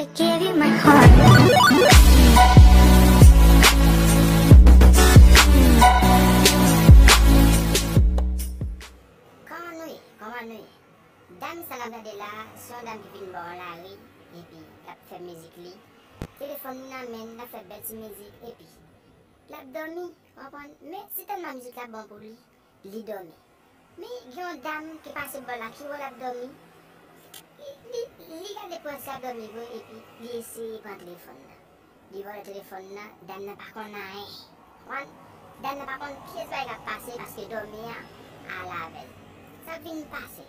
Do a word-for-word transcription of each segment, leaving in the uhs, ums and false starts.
I give you my heart. Kòman nou ye? Kòman nou ye? Dam sa n ap gade la, se yon dam ki vin bò yon lari, epi l ap fè mizik li. Telefòn li nan men l, l ap fè bèl ti mizik, epi l ap dòmi, w konprann? Men si tèlman mizik la bon pou li, li dòmi. Men gen yon dam ki pase bò la, ki wè l ap dòmi. Li, li, li gade prens la ap dòmi vre, epi li eseye pran telefòn nan. Li vòlè telefòn nan, dam nan pa konn anyen. Konprann? Dam nan pa konn kiyès bagay k ap pase, paske dòmi a al avè l. Sa k vin pase?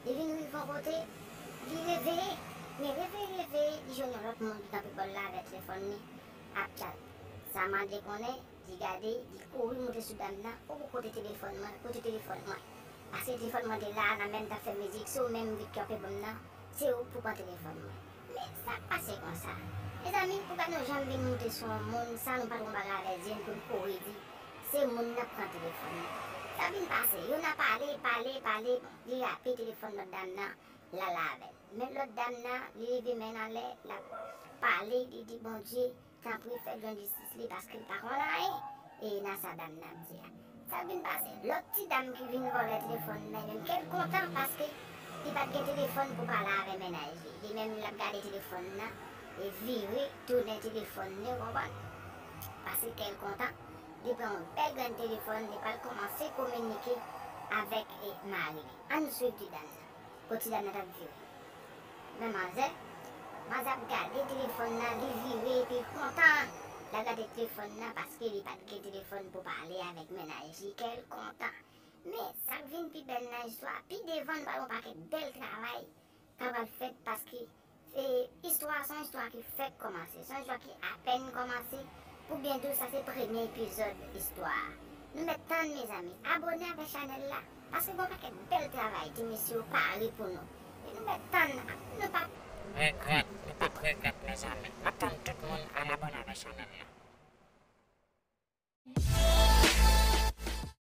Li vin rive yon kote, li reveye. Men reveye, reveye, li jwenn yon lòt moun ki kanpe bò l la avèk telefòn li, ap tchat. Sa mande konnen, li gade, li kouri moute sou dam nan, ou kote telefòn mwen, kote telefòn mwen. Paske telefòn mwen te la, nan men m t ap fè mizik, se ou menm ki kanpe ban m nan, se ou pou pran telefòn mwen. Men sa k pase konsa? Mezanmi, pou gad nou jan m vin moute sou yon moun, san nou pa t wè yon bagay avè zye n pou n kouri di, se moun nan pran telefòn nan. Sa vin pase, youn ap pale, pale, pale, bon, li rape telefòn lòt dam nan, l al avè l. Men lòt dam nan, li leve men l anlè, l ap pale, li di, Bondye, tanpri, fè l jwenn jistis li, paske l pa konn anyen, e nan sa dam nan ap di a. Sa k vin pase? Lòt ti dam ki vin vòlè telefòn nan, li menm, kè l kontan, paske li pa t gen telefòn pou pale avè mennaj li. Li menm, l ap gade telefòn nan, e vire, tounen telefòn li, w konprann? Paske kè l kontan, li pran yon bèl grenn telefòn, li pral kòmanse kominike avèk, e, mari li. Ann swiv ti dam nan. Kot ti dam nan t ap vire. Men manzè, manzè ap gade telefòn nan, li vire epi l kontan. L ap gade telefòn nan paske li pa t gen telefòn pou pale avèk mennaj li, kè l kontan. Men, sa k vin pi bèl nan istwa a, pi devan n pral wè yon pakèt bèl travay k ap pral fèt paske, e, istwa a se yon istwa ki fèk kòmanse, se yon istwa ki apèn kòmanse. Pou byen di w, sa se premye epizòd istwa a. Nou mèt tann, mezanmi, abòne avèk chanèl la, paske gen yon pakèt bèl travay ti mesye yo pare pou nou. E nou mèt tann, nou p ap regrèt, nou p ap regrèt, mezanmi. M ap tann tout moun al abòne avèk chanèl la.